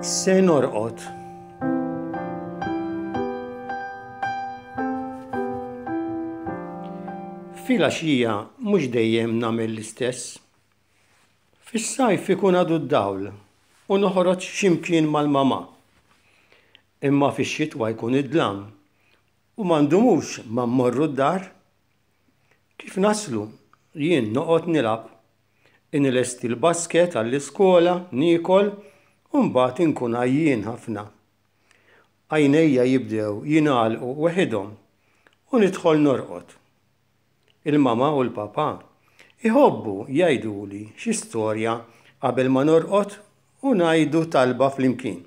Se norqod. Filgħaxija mhux dejjem nagħmel l-istess. Fis-sajf ikun għadu d-dawl u noħroġ xi mkien mal-mamà. Imma fix-xitwa jkun id-dlam u ma ndumux ma mmorru d-dar. Kif naslu, jien noqgħod nilgħab. Inlesti l-basket għall-iskola, niekol u mbagħad inkun għajjien ħafna. Għajnejja jibdew jingħalqu weħidhom u nidħol norqod. Il-mama u l-papa jħobbu jgħiduli xi storja qabel ma norqod u ngħidu talba flimkien.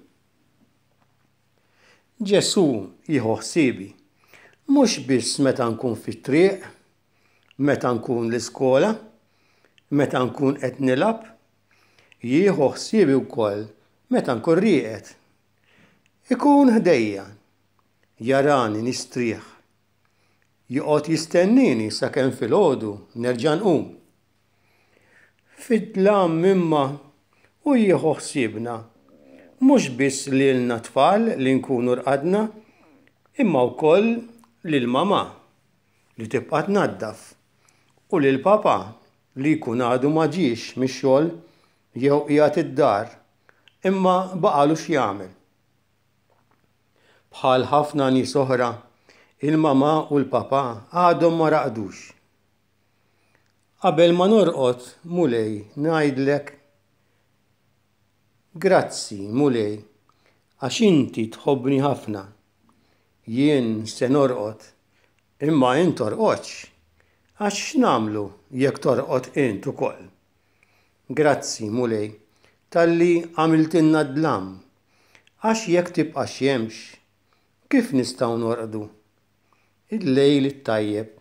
Ġesù jieħu ħsiebi, mhux biss meta nkun fit-triq, meta nkun l-iskola, meta nkun qed nilgħab, jieħu ħsiebi wkoll meta nkun rieqed. Ikun ħdejja, jarani nistrieħ. Joqgħod jistennieni sakemm filgħodu nerġa' nqum. Fid-dlam imma hu jieħu ħsiebna, mhux biss lilna t-tfal li nkunu rqadna, imma wkoll lil mamà li tibqa' tnaddaf u lil papà li jkun għadu ma ġiex mix-xogħol jew qiegħed id-dar imma baqagħlu x'jagħmel. Bħal ħafna nies oħra, il-mamà u l-papà għadhom ma raqdux. Qabel ma norqod, Mulej, ngħidlek, Grazzi, Mulej, għax inti tħobbni ħafna. Jien se norqod, imma int torqodx, għax x'nagħmlu jekk torqod int ukoll? Grazzi, Mulej, talli għamiltilna d-dlam, għax jekk tibqa' xemx, kif nistgħu norqdu? Il-lejl it-tajjeb.